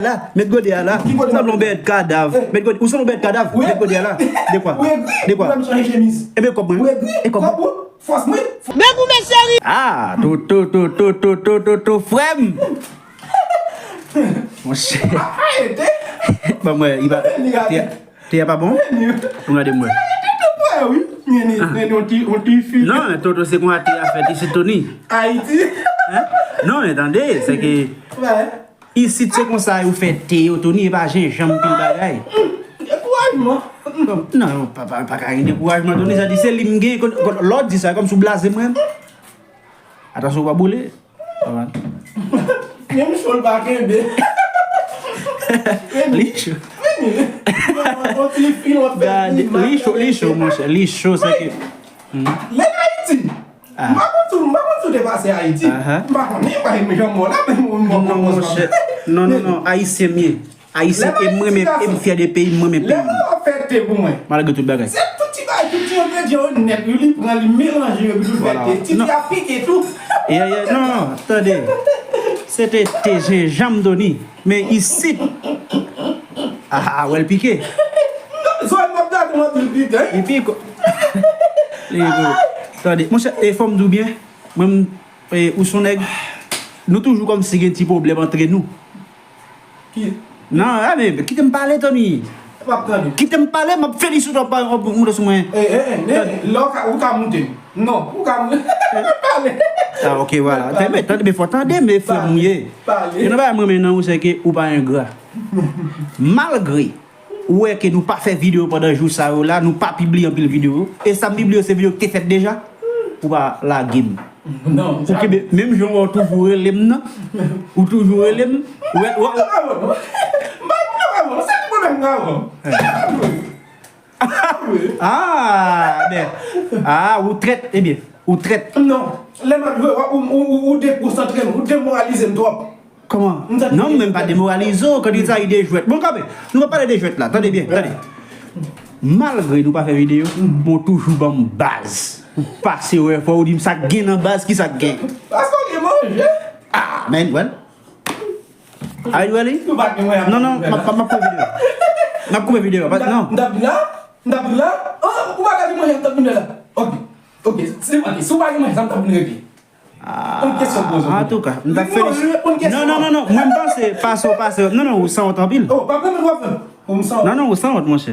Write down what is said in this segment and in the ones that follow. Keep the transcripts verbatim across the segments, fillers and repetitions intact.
la, met gode a la. Ou sanble yon bèt kadav. Met gode, ou sanble yon bèt kadav. Met gode a la. De kwa? De kwa? Ebyen kòb mwen. E kòb mwen? Fòs mwen. Nèg ou meseri. Ah, to to to to to to to to frè m. Monchè. Ban mwen, li pa. Te a pa bon? Ou gade mwen. Non, men Toto se konsa te a fèt isit Tony. Ayiti. Non, men tande, se ke isit se konsa yo fè te yo Tony, e pa jenjanm pil bagay. Dekourajman. Non, pa, pa, pa ka gen dekourajman Tony, sa di se li m gen, lè w di sa kòmsi w blaze mwen. Atansyon w pa boule. Menm cho l pa kenbe. Li cho. Gade, li cho, li cho, monchè. Li cho, se ke. Lè Ayiti. M pa konn si, m pa konn si w te pase Ayiti. M pa konnen, m pa janm wè w la, men mwen, mwen, mwen, mwen. Non, monchè. Non, non, non. Ayisyen m ye. Ayisyen, e m renmen, e m fyè de peyi m, m renmen peyi m. Lè w ap fè te pou mwen. Malgre tout bagay. Se tout ti bagay, tout ti engredyan yo nèt, li pran, li melanje yo, epi li fè te. Ti fi a pike tou. Yeah, yeah, non, non, tande. Se te te jenjanm Tony. Men isit. Ah, ah, wè l pike. Zòrèy m ap gade m anpil pike. Li pike. Li pike. Tande, monchè, e fò m di w byen, mwen, m, e, ou se yon nèg, nou toujou kòmsi gen ti pwoblèm antre nou. Ki? Non, a, men, kite m pale, Tony. M ap tande. Kite m pale, m ap felisite w, pa, w ap moute sou mwen. Eh, eh, eh, lè w ka, ou ka moute. Non, ou ka moute. Pale. Ah, ok, vwala. Tande, tande, men fò tande, men frè m ou ye. Pale. Gen yon bagay mwen renmen nan ou, se ke ou pa engra. Malgre ou wè ke nou pa fè videyo pandan jou sa yo la, nou pa pibliye anpil videyo. E sa m pibliye yo, se videyo ki te fèt deja. Ou pa lage m. Non, ou kenbe, menm jan w toujou rele m nan. Ou toujou rele m. Ou wè, ou, ou, ah, men. Ah, ou trèt, ebyen, ou trèt. Non, lè m ap jwe, ou, ou, ou, ou dekonsantre m, ou demoralize m twòp. Kòman? Non, m menm pa demoralize w, kanpe sa, li de jwèt. Bon, kanpe, nou pa pale de jwèt la, tande byen, tande. Malgre nou pa fè videyo, bon, toujou ban m baz. Pase wè, fò w di m sa k gen nan baz, ki sa k gen. Paske w gen manje. Ah, men, well. Ay, really? Non, non, m ap, m ap koupe videyo. M ap koupe videyo, non. M t ap vin la, m t ap vin la. Ah, ou pa ka vin manje, m t ap vin la. Ok, ok, si, ok, si w pa gen manje, sa m t ap vin regle. Yon kesyon poze. Antouka, m t ap felisite. Non, non, non, non, mwen m panse, pase w pase, non, non, ou sanwont anpil. Oh, pa pran mwen w ap fè. Non, non, ou sanwont, monchè.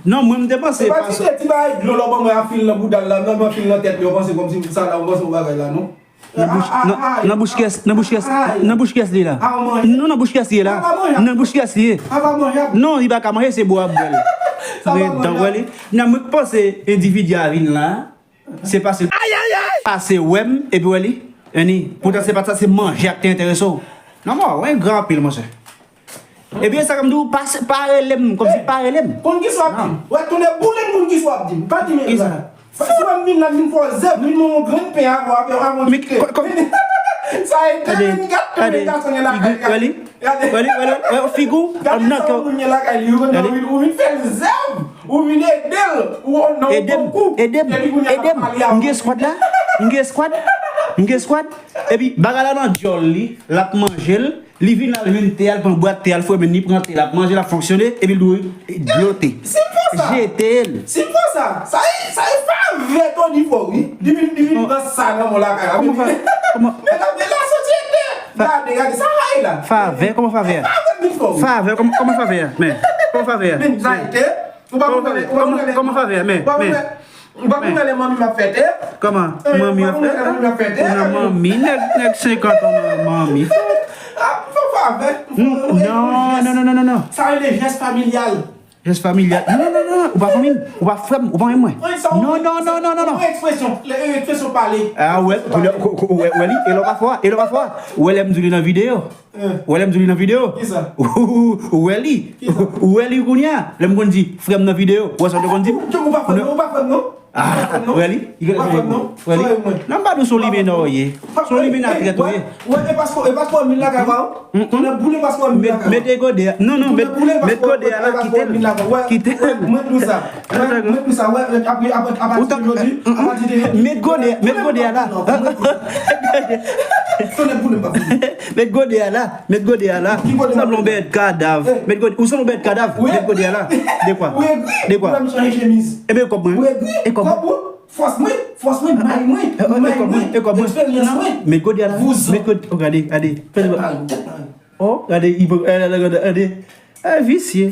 Non, mwen m te panse, pase. Ti bagay dlo lò ban mwen a fil nan bouda l la, nan ban fil nan tèt li, ou panse kòmsi sa la, ou panse yon bagay la, non? Nan bouch, nan, nan bouch kiyès, nan bouch kiyès, nan bouch kiyès li ye la? Non, nan bouch kiyès li ye la? Nan bouch kiyès li ye? Non, li pa ka manje, se bwè ap bwè l. Redan, wè li. Nan mwen k panse endividi a vin la. Se pase, pase wè m, epi wè li. Poutan se pa t sa, se manje a k te enterese w. Non, mwen, w engra anpil, monchè. Ebyen, sa k ap di w, pa, pa rele m, kòmsi pa rele m. Konn ki sa w ap di m. Wè, tounen boule m, konn ki sa w ap di m. Pa di m sa. Si w ap vin la, vin fè w zèv, vin mwen yon grenn pen avè w, avè w, avè w kite. Sa e gade, gade, gade, gason gen lakay. Wè li, wè li, wè li, wè figi w, gade sa yon moun gen lakay li, ou vin fè l zèv, ou vin ede l, ou nan yon konkou. Ede m, ede m, ede m. M gen skwad la, m gen skwad, m gen skwad. Epi, bagay la nan dyòl li, l ap manje l. Li vin al jwenn te a, l pran bwat te a, l fèmen, li pran te, l ap manje, l ap fonksyone, epi l dwe dlo te. Si m fè sa, jete l. Si m fè sa, sa e, sa e favè Tony fè w, wi. Li vin, li vin pran sa nan men w lakay la. Kòman fa-, kòman? Men la, men la sosyete. Gade, gade, sa la ye la. Favè, kòman favè a? Favè Tony fè w, wi. Favè, kòman, kòman favè a? Men, kòman favè a? Men, sa e te. Ou pa konn, ou pa konn, kòman favè a? Men, men. Ou pa konn wè lè manmi m ap fè te? Kòman? Manmi ap fè te? Ou nan manmi, nèg, nèg senkant an nan manmi. Ah, fò favè. Non, non, non, non, non, non. Sa rele jès familyal. Jès familyal. Non, non, non, non, ou pa fanmi m, ou pa frè m, ou pa menm mwen. Non, non, non, non, non, non. Ekspresyon, ekspresyon pale. Ah, wè, wè, wè li, e lè w pa fò, e lè w pa fò. Ou wè lè m di w li nan videyo. Ou wè lè m di w li nan videyo? Kisa? Ou wè li? Kisa? Ou wè li kounye a? Lè m konn di, frè m nan videyo, ou wè sa w te konn di m? Ou pa frè m non, ou pa frè m non. Ah, ou wè li? Ou pa frè m non. Ou wè li? Sòy mwen. Non, m pa di w se yon limena w ye. Se yon limena trèt ou ye. Wè, e paspò, e paspò m vin lakay pa w? Tounen boule paspò m vin lakay. Mete gode a. Non, non, met, met gode a la, kite l. Kite l. Mwen di w sa. Mwen di w sa, wè, apre, apre, apati de jodi, apati de jodi. Met gode, met gode a la. Tonnè boule m pa vini. Met gode a la, met gode a la. Ki gode Sanble yon m- bèt kadav. Eh. Met gode, ou sanble yon bèt kadav. Wi. Met gode a la. De kwa? Ou egri? De kwa? Ou pa m chanje chemiz. Ebe kòb mwen. Ou egri? E kòb Kòb ou? Fòs mwen, fòs mwen, may mwen, Eh, eh, may e kòb mwen. mwen, E kòb mwen. Eksperyans mwen. Met gode a la. Vouzan. Met gode. Oh, gade, gade. Fè Tèt mwen, tèt mwen. Oh, gade. Ipo, eh, gade, gade. Eh, visye.